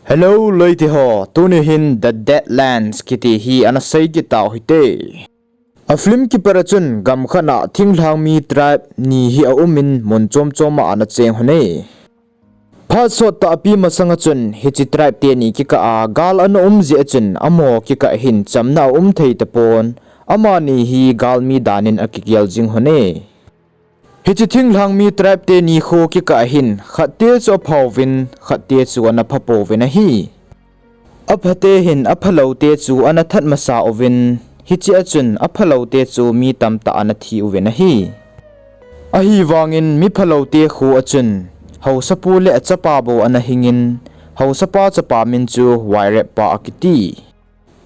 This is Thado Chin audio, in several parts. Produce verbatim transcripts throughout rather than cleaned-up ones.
Hello loite ho, tuni hin The Deadlands kiti hi ana sei kit tau hite. A film kipat a chun gam khat a thinglhang mi tribe ni hi a um in mun chom chom a ana cheng hon e. Phat sot tahpi masang a chun hiche tribe teni kikah a gal ana um jeh a chun amaho kikah hin chamna a um thei tapon, amani hi galmi dan in a kigel jing hon e. Hiche thinglhang mi tribe teni khu kikah hin khat te chu a phauvin, khat te chu ana phapouvin ahi. A phate hin a phalou te chu ana that masa uvin, hiche a chun a phalou te chu mi tamtah ana thi uvin ahi. Ahivangin mi phalou te khu a chun haosapu le a chapa bou ana hingin, haosapa chapa min chu Waireppa akiti.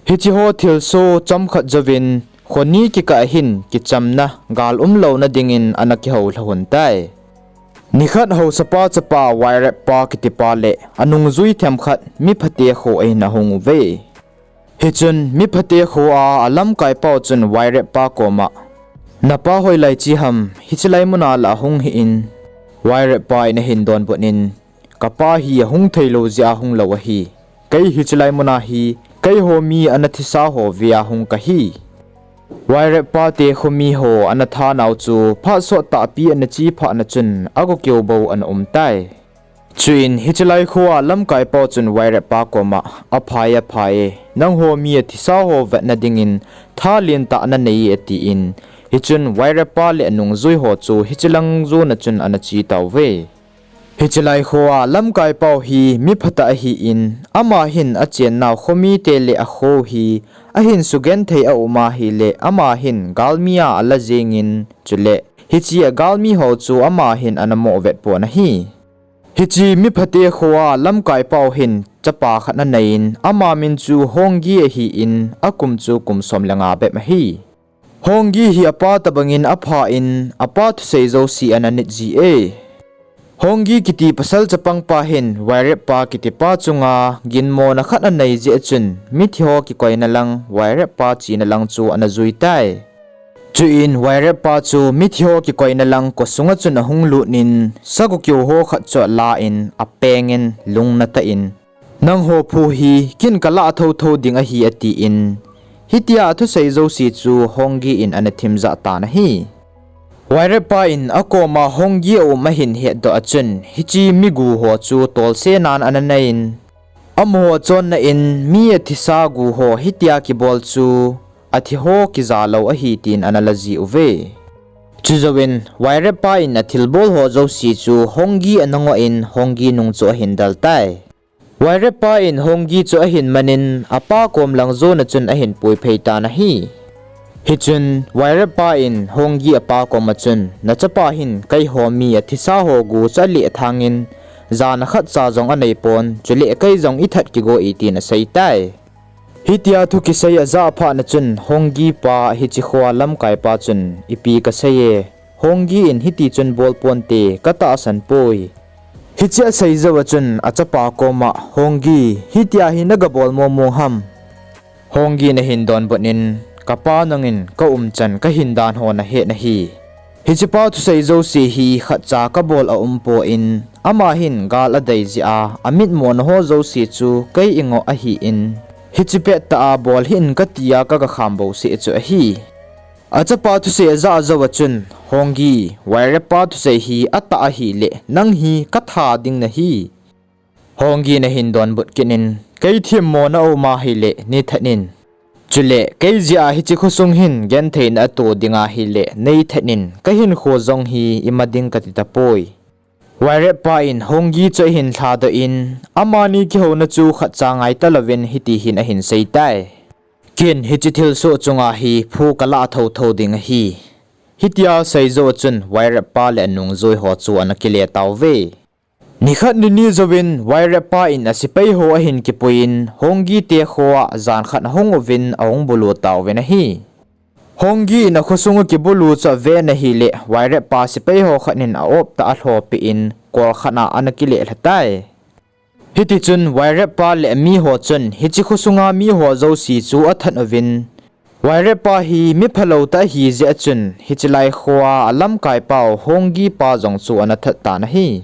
Hiche ho thilsoh chomkhat jouvin, kho ni kikah hin kichamna, gal umlouna dingin ana kihou lha hon tai. Nikhat haosapa chapa Waireppa kitipa le anungjui themkhat mi phate kho ahin ahung uve. Hichun mi phate kho a alamkaipau chun Waireppa koma, napa hoilai chi ham, hiche lai muna la ahung hih in? Waireppa in ahin donbut in, kapa hi ahung theilou jeh a hunglou ahi. Kei hiche lai muna hi keiho mi ana thisa ho vea hung kahi. Waireppa te khomi ho ana thanau chu phat sot tahpi ana che phat na chun agokeo bou ana um tai. Chuin hiche lai khoa lamkaipau chun Waireppa koma, aphai, aphai, nangho mi athisa ho vetna dingin tha lentah nanei e atin, hichun Waireppa le anungjui ho chu hiche lang jona chun ana che tauve. Hiche lai khoa lamkaipau hi mi phatah ahin, ama hin achennau khomite le akho hi ahin sugenthei a um ahile ama hin galmi a ala jengin, chule hiche a galmi ho chu ama hin ana mo vet pon ahi. Hiche mi phate khoa lamkaipau hin chapa khat aneiyin, ama min chu Honggi ahin, akum chu kum som le nga bep ahi. Honggi hi apa tobangin aphan, apa thusei jouse ana nit ji e. Honggi kiti pasal chapangpa hin Waireppa kitipa chunga ginmona khat anei jeh chun, mithi ho kikoina lang, Waireppa chena lang chu ana jui tai. Chuin Waireppa chu mithi ho kikoina lang khosunga chun ahung lutnin, sagokeo ho khat chu alan, apengin, lungnatah in, nangho phu hi kin kalah thotho ding ahi, atin, hitia athusei jouse chu Honggi in ana themjah tan ahi. Waireppa in akoma Honggi aum ahin hetdoh a chun, hiche mi gu ho chu tolsenan ana neiyin, amaho chonna in mi athisa gu ho hitia kibol chu athi ho kijalou ahi tin ana la ji uve. Chujouvin Waireppa in athilbol ho jouse chu Honggi ana ngoh in Honggi nung chu ahin del tai. Waireppa in Honggi chu ahin manin, apa kom lang jona chun ahin puiphei tan ahi. Hichun Waireppa in Honggi apa koma chun, nachapa hin keiho mi athisa ho gu chu aleh thangin, jana khatcha jong aneipon, chule kei jong ithat kigo e tin asei tai. Hitia thu kisei ajah phat na chun Honggi pa hiche khoa lamkaipa chun, ipi kasei e, Honggi in hiti chun bol ponte, katahsan poi. Hiche asei jouva chun achapa koma, Honggi, hitia hi nagabol mong mong ham? Honggi in ahin donbut in, kapa nangin kaumchan kahin dan ho nahet nahi. Hichepa thusei jouse hi khatcha kabol aumpon, ama hin gal adei jeh a, amitmona ho jouse chu kei ingoh ahin, hiche pettah a bol hih in katia kagakham bouseh chu ahi. Achapa thusei ajah jouva chun, Honggi, Waireppa thusei hi atah ahile, nang hi katha ding nahi. Honggi in ahin donbut kit in, kei themmona aum ahile, neithat in. Chule, kei jeh a hiche khosung hin gentheina ato ding ahile, neithat in, kahinkho jong hi ima ding kati tapoi. Waireppa in Honggi chu ahin lhadoh in, amani kihouna chu khatcha ngai talouvin hiti hin ahin sei tai. Ken hiche thilsoh chunga hi phu kalah thotho ding ahi. Hitia asei jou chun Waireppa le anungjui ho chu ana kile tauve. Nikhat nini jouvin Waireppa in asepai ho ahin kipuiyin, Honggi te khoa jan khat ahung uvin ahung bulu tauvin ahi. Honggi in akhosunga kibulu chu aven ahile, Waireppa sepai ho khat in a-op tah alhopeh in, kol khat a ana kile lha tai. Hitichun Waireppa le amiho chun hiche khosunga miho jouse chu athat uvin, Waireppa hi miphalou tah ahijeh a chun, hiche lai khoa alamkaipau Honggi pa jong chu ana that tan ahi.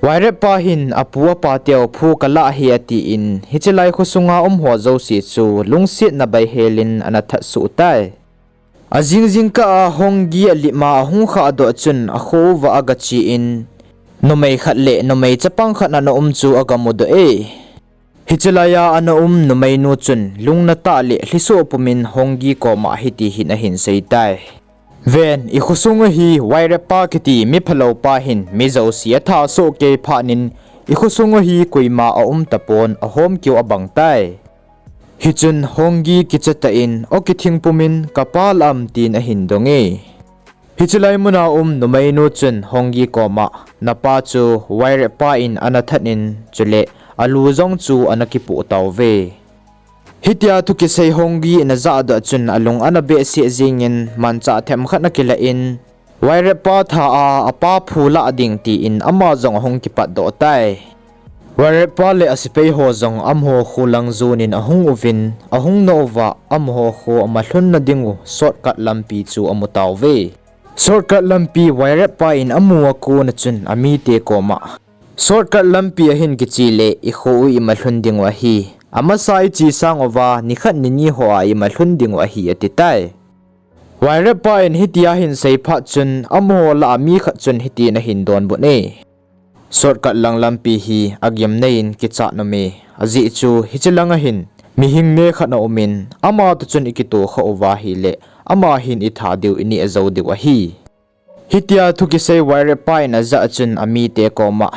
Vairep pa hin apu apa teu phu kalah hi atin, hiche lai khosunga um ho jouse chu lungsetna beihel in ana that suh tai. Ajing jingkah a Honggi alip ma ahung khah doh chun akho uva aga che in, numei khat le numei chapang khat ana um chu aga mudoh e. Hiche laiya ana um numeinu chun lungna tah le lhisoh pumin Honggi koma hiti hin ahin sei tai. Ven, i khosung a hi Vairep pa kiti mi phalou pa hin mi jouse atha soh kei phat in, i khosung a hi koima aum tapon, ahom keu abang tai. Hichun Honggi kicha tah in, o kithing pumin, kapa lah am tin ahin dong e. Hiche lai muna um numeinu chun Honggi koma, napa chu Vairep pa in ana that in, chule alu jong chu ana kipoh tauve. Hitia thu kisei Honggi in ajah doh chun alung ana behseh jingin manchah themkhat ana kilah in, Vairep pa tha a apa phu lah ding tin ama jong ahung kipatdoh tai. Vairep pa le asepai ho jong amaho kho lang jon in ahung uvin, ahung na uva amaho kho ama lhunna ding u shortcut lampi chu amu tauve. Shortcut lampi Vairep pa in amu a kona chun amite koma, shortcut lampi ahin kiche le i kho u ima lhun ding u ahi. Amasa i che sang uva nikhat nini ho a ima lhun ding u ahi ati tai. Vairep pa in hitia ahin sei phat chun amaho lah a mi khat chun hitin ahin donbut e. Shortcut lang lampi hi agimnei in kichat nom e, ajeh chu hiche lang a hin mihing neh khat ana um in, ama toh chun i kitoh khah uva ahile, ama hin i tha diu i neh jou diu ahi. Hitia thu kisei Vairep pa in ajah chun amite koma,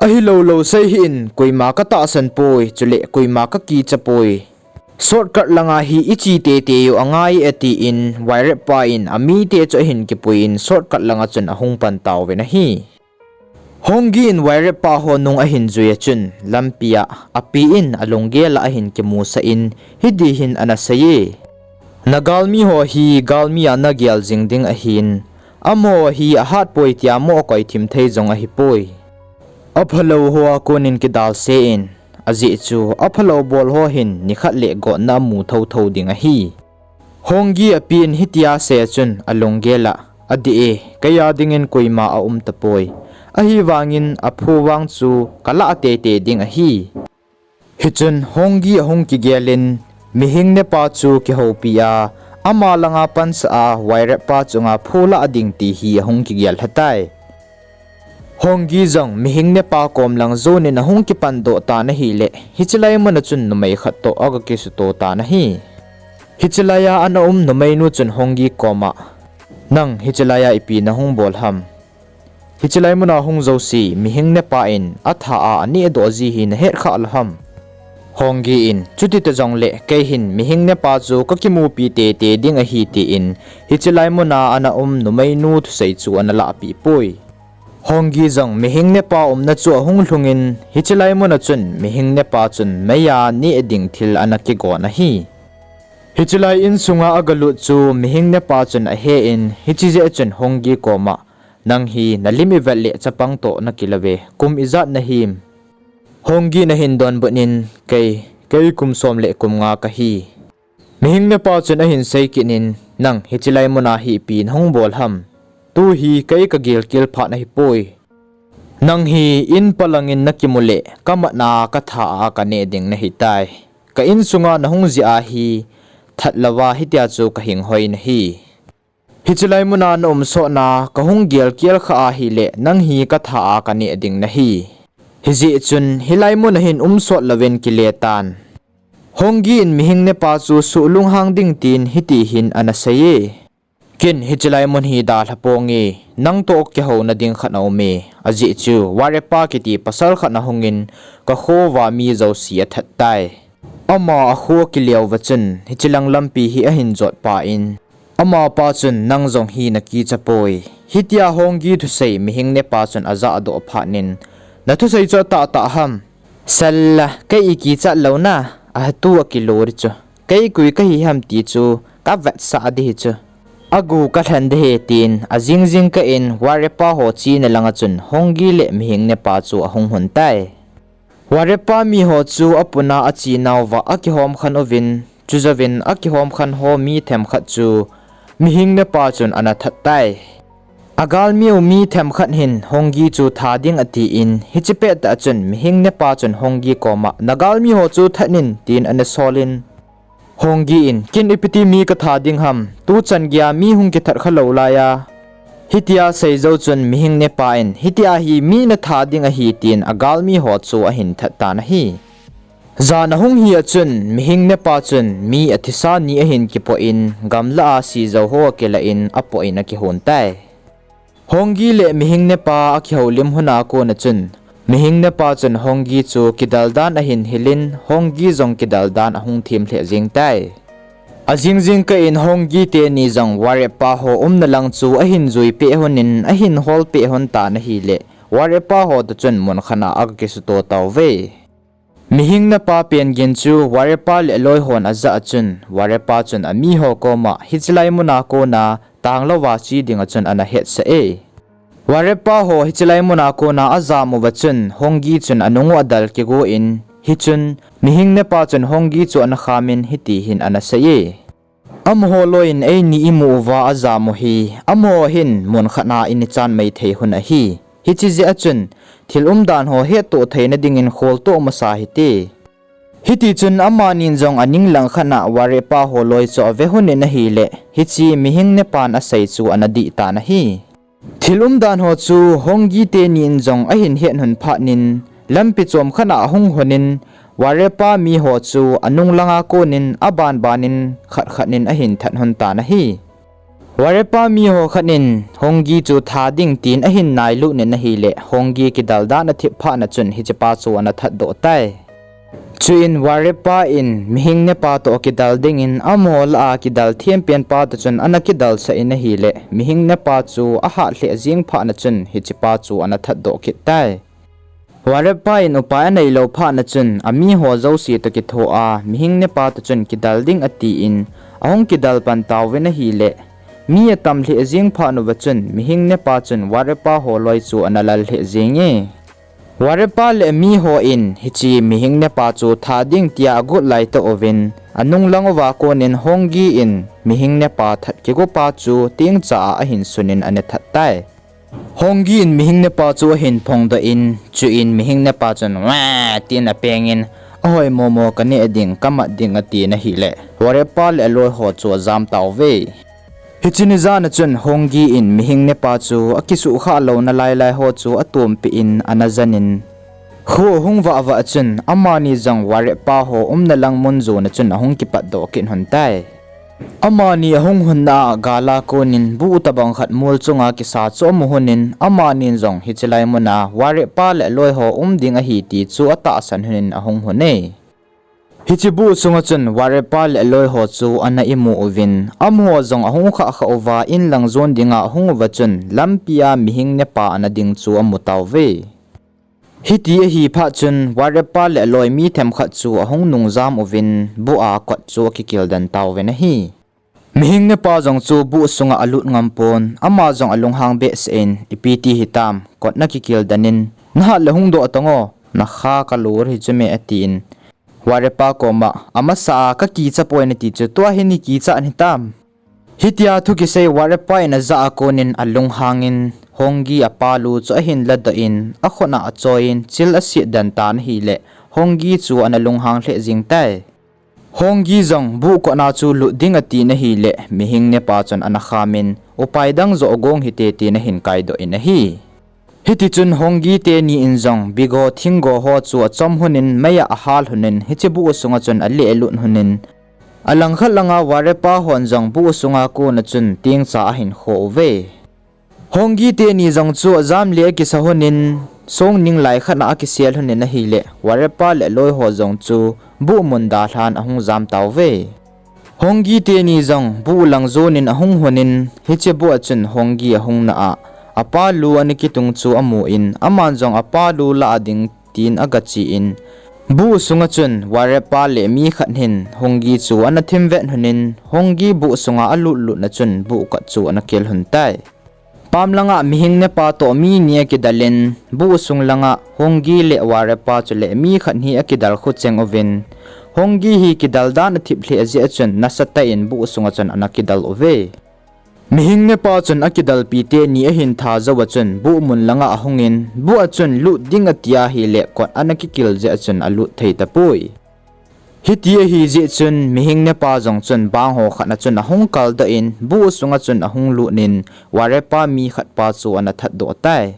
ahilou lou sei hih in, koima katahsan poi, chule koima kakicha poi. Shortcut langa hi i che teitei u angai e atin, Vairep pa in amite chu ahin kipui in shortcut langa chun ahung pan tauvin ahi. Honggi in Vairep pa ho nung ahin jui a chun, lampia api in alunggel a ahin kimusah in, hiti hin ana sei e. Na galmi ho hi galmi a nagel jing ding ahin, amaho hi ahatpoi tia mo akoi thim thei jong ahipoi. Aphalou ho a konin kidalse in, ajeh chu aphalou bol ho hin nikhat le gotna amu thouthou ding ahi. Honggi api in hitia asei a chun alunggel a, adih e, kei a dingin koima aum tapoi. Ahivangin aphu vang chu kalah teitei ding ahi. Hichun Honggi ahung kigel in, mihing nepa chu kihoupi a, ama langa pansah a Vairep pa chunga phu lah ding ti hi ahung kigel lha tai. Honggi jong mihing nepa kom lang jon in ahung kipandoh tan ahile, hiche lai muna chun numei khat toh aga kisuto tan ahi. Hiche laiya ana um numeinu chun Honggi koma, nang hiche laiya ipi nahung bol ham? Hiche lai muna hung jouse mihing nepa in atha a anehdoh ji hi nahet khah lou ham? Honggi in, chuti ta jongle kei hin mihing nepa chu kakimupi teitei ding ahi tin, hiche lai muna ana um numeinu thusei chu ana lahpeh poi. Honggi jong mihing nepa umna chu ahung lhungin, hiche lai muna chun mihing nepa chun meiya neh ding thil ana kigon ahi. Hiche lai insunga agalut chu mihing nepa chun ahen, hiche jeh chun Honggi koma, nang hi nalim ivet le chapang toh nakilou ve, kum ijat nahim? Honggi in ahin donbut in, kei, kei kum som le kum nga kahi. Mihing nepa chun ahin sei kit in, nang hiche lai muna hi ipi nahung bol ham? Tu hi kei kagilkel phat nahipoi. Nang hi in palangin nakimu le, kamatna a katha a kaneh ding nahitai. Ka insunga nahung jeh a hi, that louva hitia chu kahing hoi nahi. Hiche lai muna naum sotna kahung gelkel khah ahile, nang hi katha a kaneh ding nahi. Hijeh chun hilai muna hin um sot louvin kile tan. Honggi in mihing nepa chu suhlunghang ding tin hiti hin ana sei e. Ken hiche lai mun hi dalha ponge, nang toh kihouna ding khat aume, ajeh chu Vairep pa kiti pasal khat ahungin kakhouva mi jouse athat tai. Ama akho akileuva chun hiche lang lampi hi ahin jotpa in, amapa chun nang jong hi nakicha poi. Hitia Honggi thusei mihing nepa chun ajahdoh phat in, nathusei chu atahtah ham? Salla, kei ikichat louna, atu akilou di chu. Kei koi kahi ham ti chu kavetsah di hi chu. Agu kalhen di hi tin, ajing jingkah in Vairep pa ho chena langa chun Honggi le mihing nepa chu ahung lhun tai. Vairep pa miho chu apuna achenauva akihom khen uvin, chujouvin akihom khen ho mi themkhat chu mihing nepa chun ana that tai. Agalmiu mi themkhat hin Honggi chu tha ding atin, hiche pettah chun mihing nepa chun Honggi koma, nagalmi ho chu that in, tin ana solin, Honggi in, ken ipiti mi katha ding ham, tuchan geiya mi hung kithat khalou laiya, hitia seijou chun mihing nepa in, hitia hi mi natha ding ahi, tin agalmi ho chu ahin that tan ahi. Jan ahung hi a chun, mihing nepa chun mi athisa ni ahin kipoh in, gamlah a sijou ho akilah in, apoh in akihon tai. Honggi le mihing nepa akihoulim hun a kona chun, mihing nepa chun Honggi chu kidal dan ahin hilin, Honggi jong kidal dan ahung them lheh jeng tai. Ajing jingkah in Honggi teni jong Wareppa ho umna lang chu ahin juipeh hun in, ahin holpeh hun tan ahile, Wareppa ho toh chun munkhat a akisutoh tauve. Mihing nepa pengin chu Wareppa le aloi hon ajah a chun, Wareppa chun amiho koma, hiche lai muna kona tanglouva che dinga chun ana hetsah e. Wareppa ho hiche lai muna kona ajam uva chun, Honggi chun anung u adal kigo in, hichun mihing nepa chun Honggi chu ana khamin hiti hin ana seiye. Amaho loi in eini imu uva ajam u hi, amaho hin munkhat a ini chan mai thei hun ahi. Hiche jeh a chun, thil umdan ho hettoh theina dingin kholtoh masa hite. Hitichun amanin jong aning langkhat a Wareppa ho loi chu ave hun in ahile, hiche mihing nepan asei chu ana dih tan ahi. Thil umdan ho chu Honggi teni in jong ahin het hun phatnin, lampi chomkhat a ahung hun in, Wareppa miho chu anung langa konin abanbanin khat khat in ahin that hun tan ahi. Wareppa miho khat in Honggi chu tha ding tin ahin nailut in ahile, Honggi kidal dan athip phatna chun hichepa chu ana thatdoh tai. Chuin Wareppa in mihing nepa toh kidal dingin amaho lah a kidal thempen pa toh chun ana kidalsah in ahile, mihing nepa chu ahat lheh jeng phatna chun hichepa chu ana thatdoh kit tai. Wareppa in upai aneilou phatna chun, amiho jouse toh kitho a, mihing nepa toh chun kidal ding atin, ahung kidal pan tauvin ahile, mi atam lheh jeng phat uva chun, mihing nepa chun Wareppa ho loi chu ana lal lheh jenge. Wareppa le amiho in hiche mihing nepa chu tha ding tia agot laitah uvin, anung lang uva konin Honggi in mihing nepa that kigopa chu tengcha a ahin sunin ana that tai. Honggi in mihing nepa chu ahin phongdoh in, chuin mihing nepa chun, "Wah!" tin apengin, "Ahoi momo kaneh ding, kamat ding," atin ahile, Wareppa le aloi ho chu ajam tauve. Hiche ni jan a chun Honggi in mihing nepa chu akisuhkhah louna lailai ho chu atompeh in ana janin, kho ahung vah vah chun amani jong Wareppa ho umna lang mun jona chun ahung kipatdoh kit hun tai. Amani ahung hunna a gala konin buh tobang khat mol chunga kisa chu amu hunin, amanin jong hiche lai muna Wareppa le aloi ho um ding ahi ti chu atahsan hunin ahung hune. Hiche buh sunga chun Wareppa le aloi ho chu ana imu uvin, amaho jong ahung khahkhah uva inlang jon dinga ahung uva chun lampia mihing nepa ana ding chu amu tauve. Hiti ahi phat chun Wareppa le aloi mi themkhat chu ahung nungjam uvin, buh a kot chu akikilden tauvin ahi. Mihing nepa jong chu buh sunga alut ngampon, ama jong alunghang behseh in, "Ipi ti hitam, kot nakikilden in, nahat le hungdoh tango, nakha kalur hi chu me," atin, Wareppa koma, "Amasa a kakicha poi nati chu, tua hi nakichat hitam?" Hitia thu kisei Wareppa in ajah a konin alunghangin, Honggi apa lu chu ahin ladoh in, akhut a achoiyin, chil aset den tan ahile, Honggi chu ana lunghang lheh jeng tai. Honggi jong buh kotna chu lut ding atin ahile, mihing nepa chun ana khamin, "Upai dang joh gong hite," tin ahin kaidoh in ahi. Hitichun Honggi teni in jong bigo thinggo ho chu achom hunin, mei a ahal hunin, hiche buh sunga chun alehlut hunin, alangkhat langa Wareppa hon jong buh sunga kona chun tengcha ahin kho uve. Honggi teni jong chu ajam le akisa hunin, songning lai khat a akisel hunin ahile, Wareppa le aloi ho jong chu buh mun dalhan ahung jam tauve. Honggi teni jong buh lang jonin ahung hunin, hiche buh a chun Honggi ahungna a, apa lu ana kitung chu amun, aman jong apa lu lah a ding tin agachen, buh sunga chun Wareppa le mi khat hin Honggi chu ana thimvet hunin, Honggi buh sunga alut lutna chun buh kot chu ana kel hun tai. Pam langa mihing nepa toh mi ni akidalin, buh sung langa Honggi le Wareppa chule mi khat hi akidal khu cheng uvin, Honggi hi kidal dan athip lheh jeh a chun nasatah in buh sunga chun ana kidal uve. Mihing nepa chun akidalpi teni ahin tha jouva chun buh mun langa ahungin, buh a chun lut ding atia ahile kot ana kikil jeh a chun alut thei tapoi. Hiti ahi jeh chun mihing nepa jong chun bangho khat na chun ahung kaldoh in, buh sunga chun ahung lutnin, Warepa mi khat pa chu ana thatdoh tai.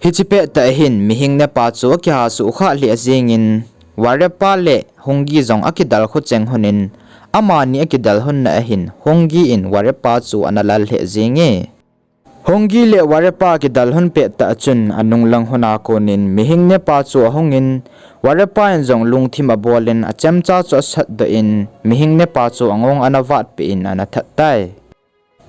Hiche pettah ahin mihing nepa chu akiha suhkhah lheh jengin, Warepa le Hungi jong akidal khucheng lhonin, amani akidal lhonna ahin Hungi in Warepa chu ana lal lheh jenge. Hungi le Warepa kidal lhon pettah a chun anunglang lhona konin mihing nepa chu ahungin, Warepa in jong lungthim abolin achemcha chu asatdoh in, mihing nepa chu angong ana vatpeh in ana that tai.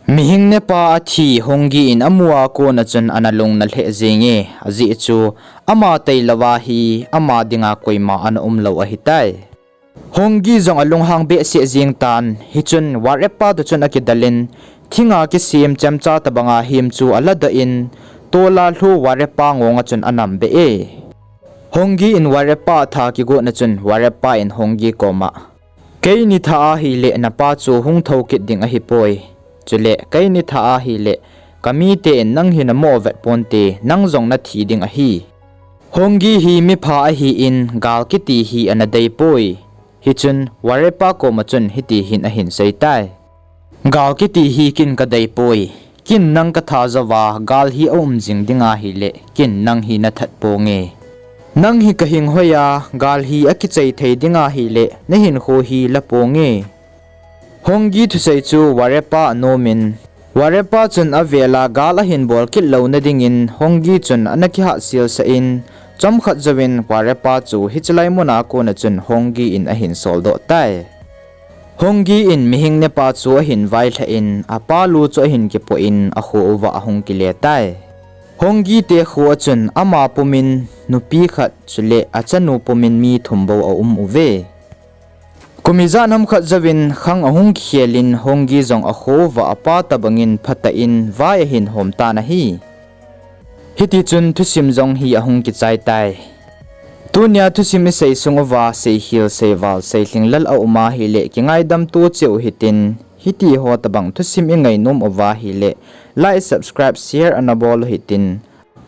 Mihing nepa athi Hungi in amu a kona chun ana lungna lheh jenge, ajeh chu ama tailouva hi ama dinga koima ana umlou ahitai. Hungi jong alunghang behseh jeng tan, hichun Warepa toh chun akidalin, thinga kisem chemcha tobanga hem chu aladoh in, tola lhu Warepa ngonga chun anambeh e. Hungi in Warepa tha kigotna chun Warepa in Hungi koma, keini tha ahile napa chu hung thou kit ding ahipoi. Chule keini tha ahile kamite in nang hi namoh vet ponte, nang jong nathi ding ahi. Hungi hi mipha ahin gal kiti hi ana deipoi. Hichun Warepa koma chun hiti hin ahin seitai. Gal kiti hi kin kadeipoi. Kin nang katha jouva gal hi aum jing ding ahile kin nang hi nathat ponge. Nang hi kahinghoi a, gal hi akichai thei ding ahile nahinkho hi la ponge. Hungi thusei chu Warepa anomin, Warepa chun avela gal ahin bol kit louna dingin Hungi chun ana kihat silsah in, chomkhat jouvin Warepa chu hiche lai muna kona chun Hungi in ahin soldoh tai. Hungi in mihing nepa chu ahin vailhah in, apa lu chu ahin kipoh in akho uva ahung kile tai. Hungi te kho a chun ama pumin nupi khat chule achanu pumin mi thum bou aum uve. Kum ijat ham khat jouvin khang ahung kikhelin Hungi jong akho uva apa tobangin phatah in vai ahin hom tan ahi. Hitichun thusim jong hi ahung kichai tai. Tunia thusim isei sung uva seikhel, seival, seilhinglel aum ahile kingaidam to cheh u hitin, hitiho tobang thusim ingainom uva ahile like, subscribe, share ana bol u hitin,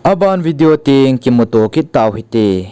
aban video teng kimuto kit tau hite.